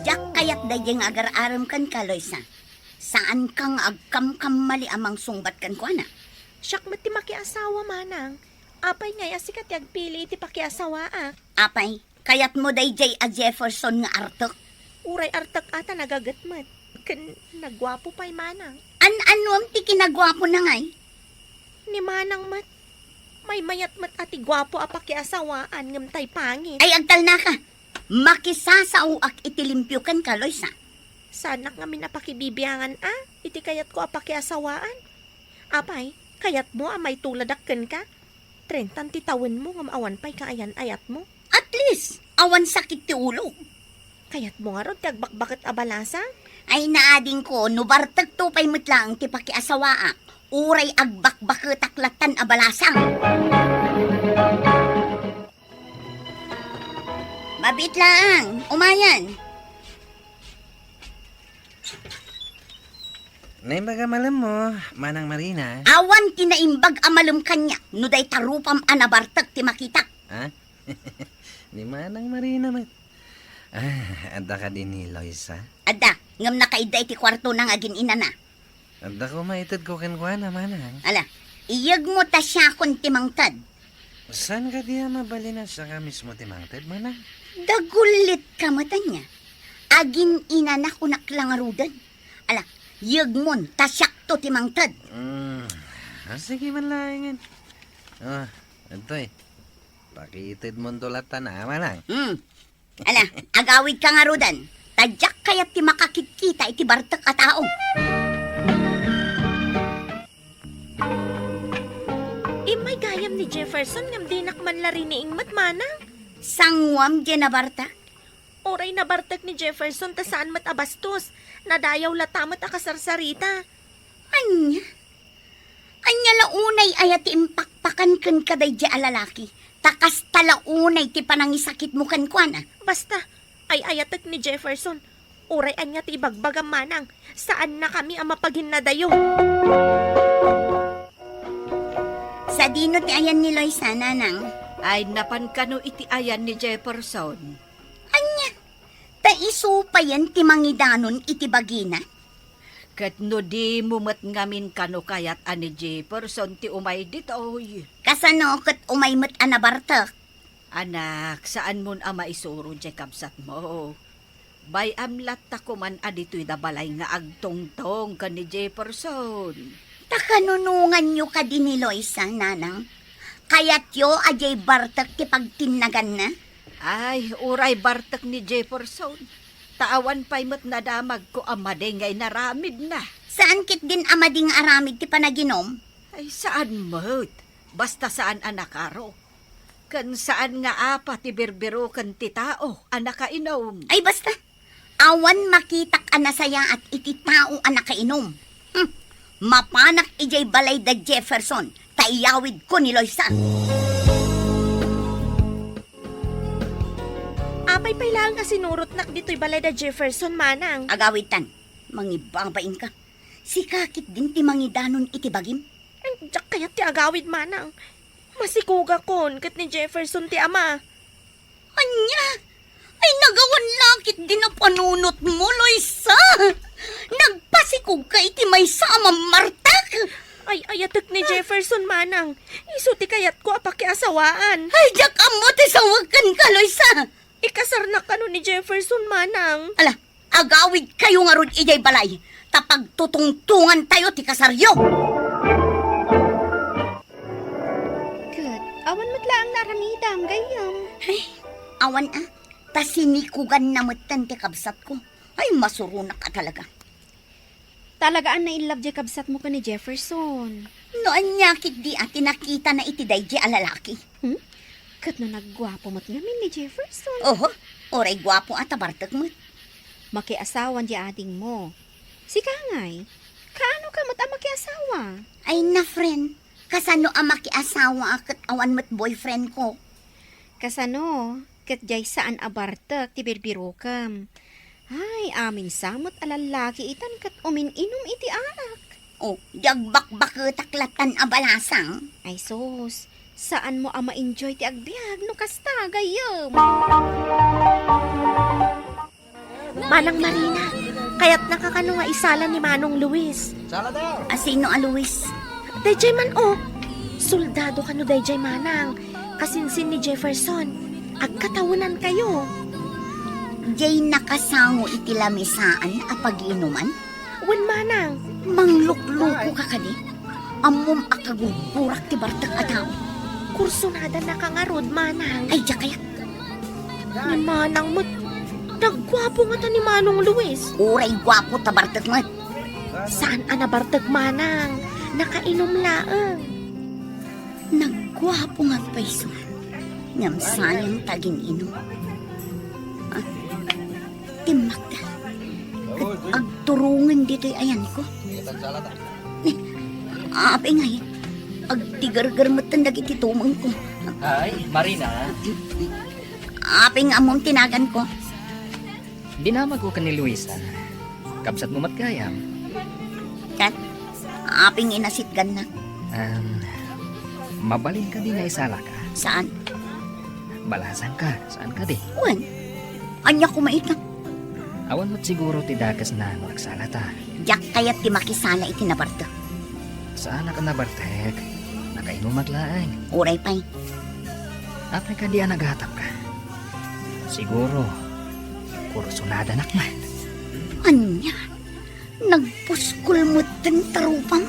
Diak kayat daydiay nga agar-arem kenka, Loisa. Saanka nga agkamkammali a mangsungbat kenkuana. Siak met ti makiasawa, manang. Apay ngay a sika ti agpili iti pakiasawaak? Apay, kayatmo daydiay a Jefferson nga artek? Uray artek a ta nagaget met. Ken naguapo pay, manang. An-anuem ti kinaguapona ngay? Ni manang met. Maymayat met a ti guapo a pakiasawaan ngem tay pangit. Ay, agtalnaka. Makisasaoak iti limpio kenka, Loisa. Saanak ngamin a pakibibiangan a iti kayatko a pakiasawaan. Apay, kayatmo a maituladak kenka? Trentan ti tawenmo ngem awan pay kaayan-ayatmo. At least, awan sakit ti ulo. Kayatmo ngarud ti agbakbaket a balasang? Ay, naadingko, no bartekto pay met laeng ti pakiasawaak, uray agbakbaketak lattan a balasang. Mabit laeng, umayan. Naimbag a malemmo, Manang Marina. Awan ti naimbag a malem kaniak no dayta rupam a nabartek ti makitak. Ha? Ni Manang Marina met. Ah, adda kadi ni Loisa? Adda, ngem nakaidda iti kuartona nga agin-inana. Adda koma itedko kenkuana, Manang. Ala, iyegmo ta siakon ti mangted. Saan kadi a mabalin a siaka mismo ti mangted, Manang? Dagullitka met ania. Agin-inana kunak la ngaruden. Ala, yegmon ta siakto ti mangted. Mm, ah, sige man laengen. Ah, adtoy. Pakitedmonto latta, Manang. Hmm. Ala, agawidka ngaruden. Ta diak kayat ti makakitkita iti bartek a tao. Immay gayam ni Jefferson ngem dinak man la riniing met, Manang. Sanguam diay nabartek. Uray nabartek ni Jefferson ta saan met a bastos. Nadayaw latta met a kasarsarita. Ania? Ania la unay aya ti impakpakan kenka daydiay a lalaki? Ta kasta la unay ti panangisakitmo kenkuana. Basta, ay-ayatek ni Jefferson. Uray ania ti ibagbagam, Manang, saannakami a mapaginnadayo. Sadino ti ayan ni Loisa, Nanang? Ay, napan kano iti ayan ni Jefferson? Ania? Ta isu payen ti mangidanon iti bagina. Ket no dimo met ngamin kano kayat a ni Jefferson ti umay ditoy? Kasano ket umay met a nabartek? Anak, saanmon a maisuro diay kabsatmo. Bay-am latta koman a ditoy da balay nga agtongtong ken ni Jefferson. Ta kanunonganyo kadi ni Loisa, nanang? Kayatyo a diay bartek ti pagtinnaganna? Ay, uray bartek ni Jefferson. Ta awan pay met nadamagko a madi nga inaramidna. Saan ketdin a madi nga aramid ti panaginum? Ay, saan met. Basta saan a nakaro. Ken saan nga apa ti birbiroken ti tao a nakainum. Ay, basta. Awan makitak a nasayaat iti tao a nakainum. Hmm. Mapanak idiay balay da Jefferson, ta iyawidko ni Loisa. Apay pay laeng a sinurotnak ditoy balay da Jefferson, manang? Agawidtan, mangibabain ka. Sika ketdin ti mangidanon iti bagim. Ay, diak kayat ti agawid, manang. Masikogakon ket ni Jefferson ti ama. Ania? Ay, nagawan la ketdin a panunotmo, Loisa. Nagpasikogka iti maysa a mammartek. Ay, ayatek ni Jefferson, manang. Isu ti kayatko a pakiasawaan. Ay, diak ammo ti sawag kenka, Loisa. Ikasarnak kano ni Jefferson, manang? Ala, agawidkayo ngarud idiay balay, ta pagtutungtongantayo ti kasaryo. Ket, awan met laeng naaramidam, gayyem. Ay, awan a, ta sinikoganna metten ti kabsatko. Ay, masuronak a talaga. Talaga a nailab diay kabsatmo ken ni Jefferson. No ania ketdi a ti nakitana iti daydi a lalaki? Hmm? Ket no nagguapo met ngamin ni Jefferson? Oho, uray guapo a ta bartek met. Makiasawan diay adingmo. Sika ngay, kaano ka met a makiasawa? Ay na, friend, kasano a makiasawa a ket awan met boyfriend ko? Kasano? Ket diay saan a bartek ti birbirokem. Ay, amin sa met a lallaki itan ket umin-inum iti arak. Oh, di agbakbaketak lattan a balasang. Ay sus, saanmo a ma-enjoy ti agbiag no kasta, gayyem. Manang Marina, kayatnaka kano nga isala ni Manong Luis? Sala daw. A, sino a Luis? Daydiay man, oh. Soldado kano daydiay, manang. Kasinsin ni Jefferson. Agkatawenankayo. Diay nakasango iti lamisaan a pagiinuman? Wen, manang. Manglukloko ka kadi? Ammom a kagurgurak ti bartek a tao. Kursonadanaka ngarud, manang. Ay, diak kayat. Ni manang met, nagguapo ngata ni Manong Luis. Uray guapo ta bartek met. Saan a nabartek, manang. Nakainum laeng. Nagguapo nga agpayso, ngem sayang ta agin-inum. Ah, timmakda. Ket agturongen ditoy ayanko. Ni, apay ngay, agtigerger metten dagiti tumengko. Ay, Marina. Apay nga ammom ti naganko? Dinamagko ken ni Luisa. Kabsatmo met gayam. Ket, apay nga inasitgannak? Em, mabalin kadi nga isalaka? Saan? Balasangka, saan kadi? Wen, ania koma ita? Awan met siguro ti dakesna no agsalata. Diak kayat ti makisala iti nabartek. Saanak a nabartek. Nakainumak laeng. Uray pay. Apay kadi a nagatapka? Siguro, kursunadanak met. Ania? Nagpuskol metten ta rupam?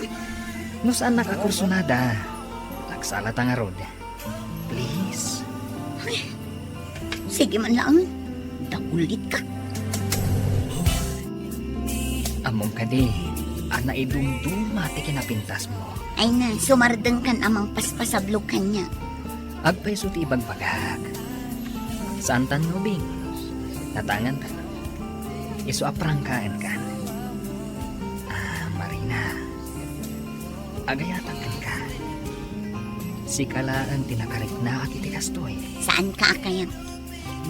No saanak a kursunada, agsalata ngarud. Please. Ay, sige man laeng. Dagulitka. Ammom kadi a naidumduma ti kinapintasmo? Ay na, sumardengkan a mangpaspasablog kaniak. Agpayso ti ibagbagak. Saantan nga ubing. Natangankan. Isu a prangkaenkan. Ah, Marina. Agayatak kenka. Sika laeng ti nakariknaak iti kastoy. Saanka a kayat?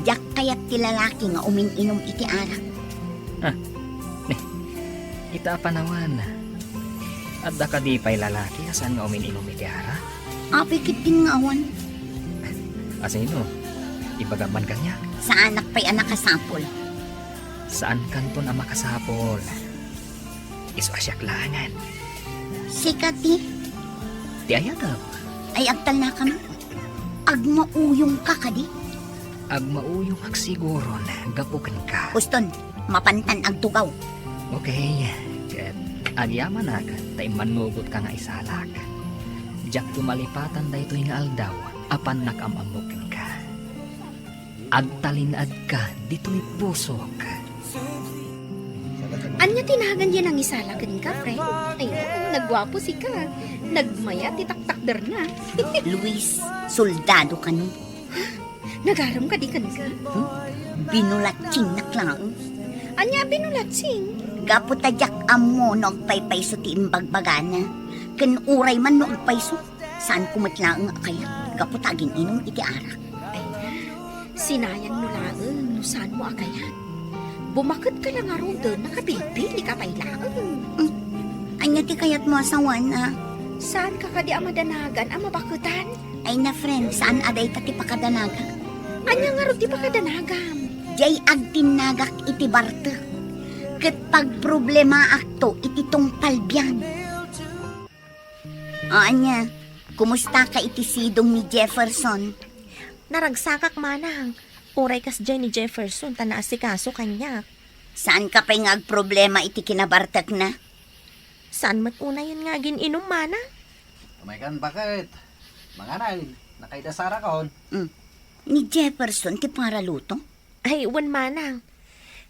Diak kayat ti lalaki nga umin-inum iti arak. Ah, ni, ita a panawen, adda kadi pay lalaki a saan nga umin-inum iti arak? Apay ketdin nga awan. A sino? Ibagam man kaniak. Saanak pay a nakasapul. Saankanton a makasapul. Isu a siak laengen. Sika ti? Ti ayatem. Ay, agtalnakam. Agmauyongka kadi? Agmauyongak siguron gapu kenka. Uston, mapantan agtugaw. Okay, ket agyamanak ta immannugotka nga isalak. Diak malipatan daytoy nga aldaw a pannak am-ammo kenka. Agtalinaedka ditoy pusok. Ania ti nagan diay nangisala kenka, friend? Ay, nagguapo sika. Nagmayat ti taktakderna. Luis, soldado kano. Nagarem kadi kenka? Hmm? Binulatsingnak laeng. Ania a binulatsing? Gapu ta diak ammo no agpaypayso ti imbagbagana. Ken uray man no agpayso, saanko met laeng a kayat gapu ta agin-inum iti arak. Ay, sinayangmo laeng no saanmo a kayat. Bumaketka la ngaruden, nakabilbilika pay laeng. Hmm. Ania ti kayatmo a sawana? Saanka kadi a madanagan a mabaketan? Ay na, friend, saan a dayta ti pakadanagak. Ania ngarud ti pakadanagam? Diay agtinnagak iti bartek. Ket pagproblemaakto iti tungpal biag. O, ania, kumustaka iti sidong ni Jefferson? Naragsakak, manang. Uray kasdiay ni Jefferson ta naasikaso kaniak. Saanka pay nga agproblema iti kinabartekna? Saan met unayen nga agin-inum, manang? Umaykan, baket. Manganay, nakaidasarakon. Mm. Ni Jefferson ti paraluto? Ay, wen, manang.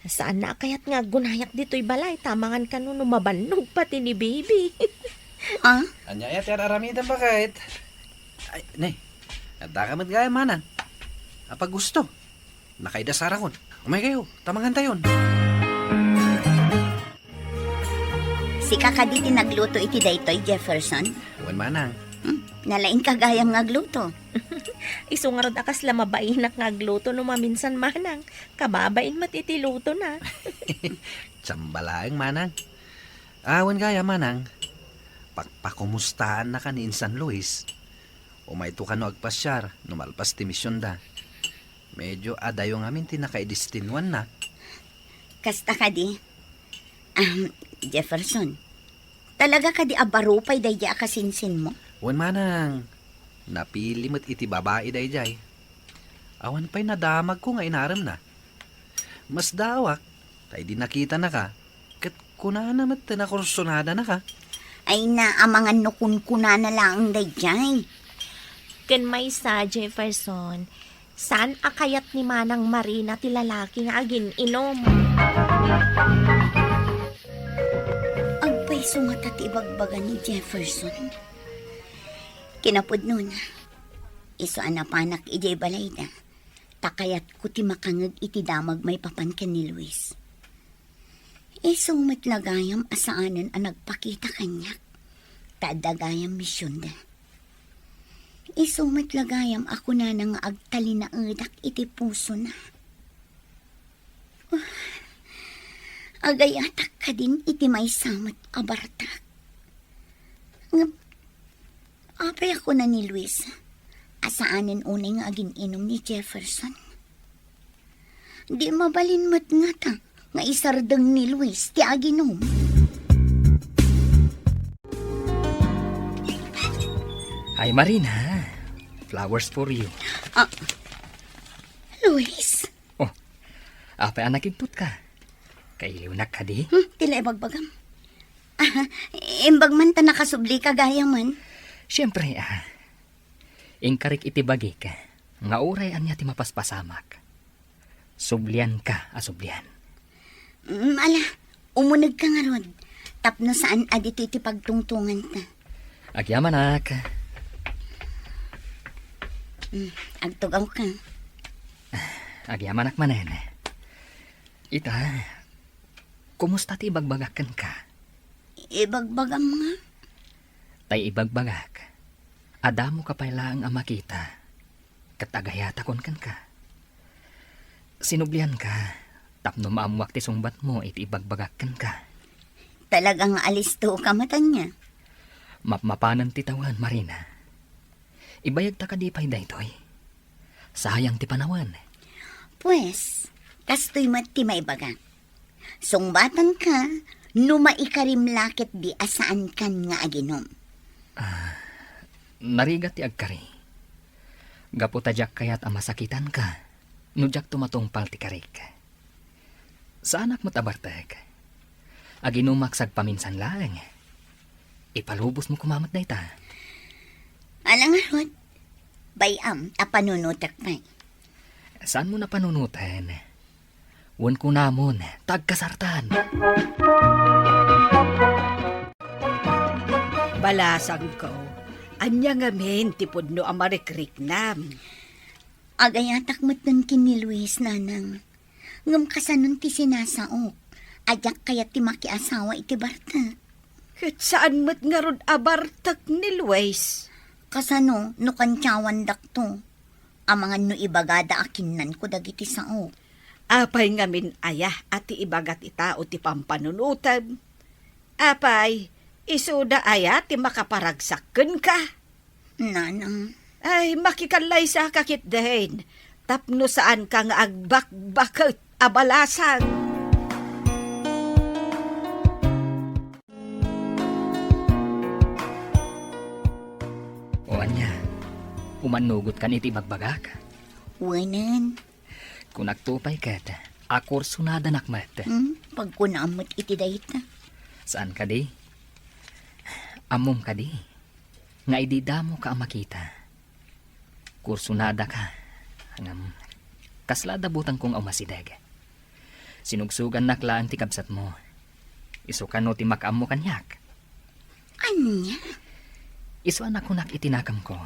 Saanna a kayat nga aggunayak ditoy balay ta amangan kano no mabannog pati ni baby. Ha? Ania aya ti ar-aramidem, baket? Ay, ne. Addaka met gayam, manang. Apay gusto? Nakaidasarakon. Umaykayo, ta mangantayon. Sika kadi ti nagluto iti daytoy, Jefferson? Wen, manang. Hmm, nalaingka gayam nga agluto. Isu ngarud a kasla mabainak nga agluto no maminsan, manang. Kababain met iti lutona. Samba laeng, manang. A, wen gayam, manang. Pakpakumustaannaka ni insan Luis. Umayto kano agpasiar no malpas ti misionda. Medyo adayo ngamin ti nakaidestinuanna. Kasta kadi? Ahem, Jefferson, talaga kadi a baro pay daydiay a kasinsinmo? Wen, manang, napili met iti babai daydiay. Awan pay nadamagko nga inaremna. Masdaawak ta idi nakitanaka, ket kunana met ti nakursonadanaka. Ay, naamangan no kunkunana laeng daydiay. Ken maysa, Jefferson, saan a kayat ni Manang Marina ti lalaki nga agin-inum. Agpayso ngata ti ibagbaga ni Jefferson. Kinapudnona, isu a napanak idiay balayda, ta kayatko ti makangeg iti damag maipapan ken ni Luis. Isu met la gayam a saanen a nagpakita kaniak, ta adda gayam misionda. Isu met la gayam a kunana nga agtalinaedak iti pusona. Agayatak kadin iti maysa met a bartak. Ngem, apay a kuna ni Luis a saanen unay nga agin-inum ni Jefferson? Di mabalin met ngata nga isardeng ni Luis ti aginum. Hi, Marina. Flowers for you. Ah, Luis? Oh, apay a nakigtotka? Kailiwnak kadi? Hmm, ti la ibagbagam. Ah, imbag man ta nakasublika gayamen. Siempre, ah. Inkarik iti bagik nga uray ania ti mapaspasamak, sublianka a sublian. Mm, ala, umunegka ngarud, tapno saan a ditoy ti pagtungtonganta. Agyamanak. Mm, agtugawka. Agyamanak manen. Ita, kumusta ti ibagbagak kenka? Ibagbagam nga? Tay ibagbagak, adamoka pay laeng a makita, ket agayatakon kenka. Sinublianka tapno maammoak ti sungbatmo iti ibagbagak kenka. Talaga nga alistoka met ania? Mapmapanen ti tawen, Marina. Ibayagta kadi pay daytoy? Sayang ti panawen. Pues, kastoy met ti maibagak. Sungbatanka no maikarim la ketdi a saankan nga aginom. Ah, narigat ti agkari. Gapu ta diak kayat a masakitanka no diak tumatungpal ti karik. Saanak met a bartek. Aginumak sagpaminsan laeng. Ipalubosmo koma met dayta. Ala ngarud, bay-am a panunotek pay. Saanmo a panunoten? Wen kunamon, ta agkasartan. Balasangko, ania ngamin ti pudno a marikriknam? Agayatak metten ken ni Luis, nanang. Ngem kasanon ti sinasaok a diak kayat ti makiasawa iti bartek? Ket saan met ngarud a bartek ni Luis? Kasano no kantiawandakto? Amangan no ibagada a kinnanko dagiti saok. Apay ngamin aya a ti ibaga ti tao ti pampanunotem? Apay, isuda aya ti makaparagsak kenka? Nanang. Ay, makikallaysa ka ketdin, tapno saanka nga agbakbaket a balasang. O ania, umannugotkan iti ibagbagak? Wenen. Kunakto pay ket, a kursonadanak met. Hmm, pagkunam met iti dayta. Saan kadi? Ammom kadi nga idi damoka a makita, kursonadaka. Ngem, kasla dabutangko nga umasideg. Sinugsogannak laeng ti kabsatmo. Isu kano ti makaammo kaniak? Ania? Isu a nakunak iti nakamko.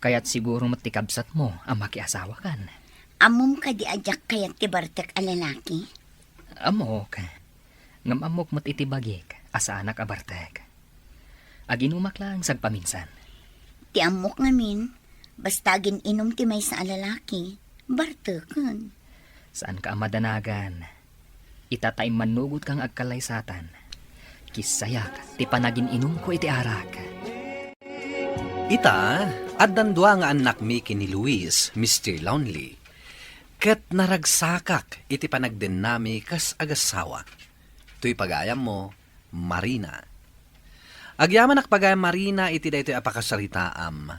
Kayat siguro met ti kabsatmo a makiasawakan. Ammom kadi a diak kayat ti bartek a lalaki? Ammok. Ngem ammok met iti bagik a saanak a bartek. Aginumak laeng sagpaminsan. Ti ammok ngamin, basta agin-inum ti maysa a lalaki, barteken. Saanka a madanagan. Ita ta immannugotka nga agkallaysatan. Kissayak ti panagin-inumko iti arak. Ita, addan dua nga annakmi ken ni Luis, Mister Lonely. Ket naragsakak iti panagdennami kas agassawa. Toy pagayammo, Marina. Agyamanak pagayam, Marina, iti daytoy a pakasaritaam.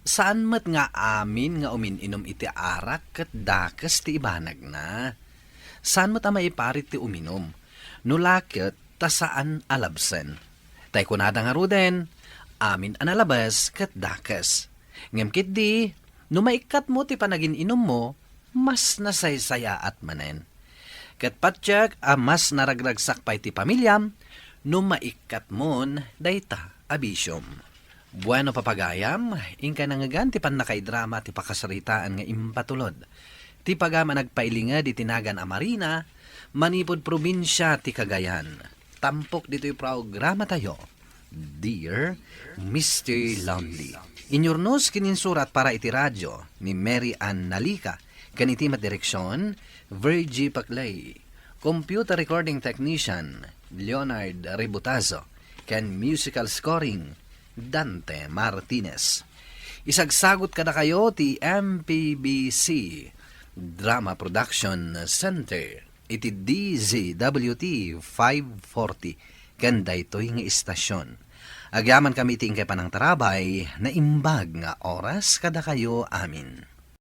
Saan met nga amin nga umin-inum iti arak ket dakes ti ibanagna. Saan met a maiparit ti uminum. No la ket ta saan a labsen. Tay kunada ngaruden, amin a nalabes ket dakes. Ngem ketdi, no maikkatmo ti panagin-inummo, mas nasaysayaat manen. Ket patiek a mas naragragsak pay ti pamiliam no maikkatmon dayta a bisiom. Bueno, papagayam, inkay nangngegan ti pannakaidrama ti pakasaritaan nga impatulod ti pagayam a nagpailinged iti nagan a Marina manipud probinsia ti Cagayan. Tampok ditoy programatayo, Dear Mister Lonely. Inyurnos ken insurat para iti radio ni Mary Ann Nalica, ken iti met direksion, Virgie Paclay. Computer recording technician, Leonard Ributazo, ken musical scoring, Dante Martinez. Isagsagut kadakayo ti M P B C Drama Production Center iti D Z W T five forty ken daytoy nga istasion. Agyamankami iti inkay panangtarabay, naimbag nga oras kadakayo amin.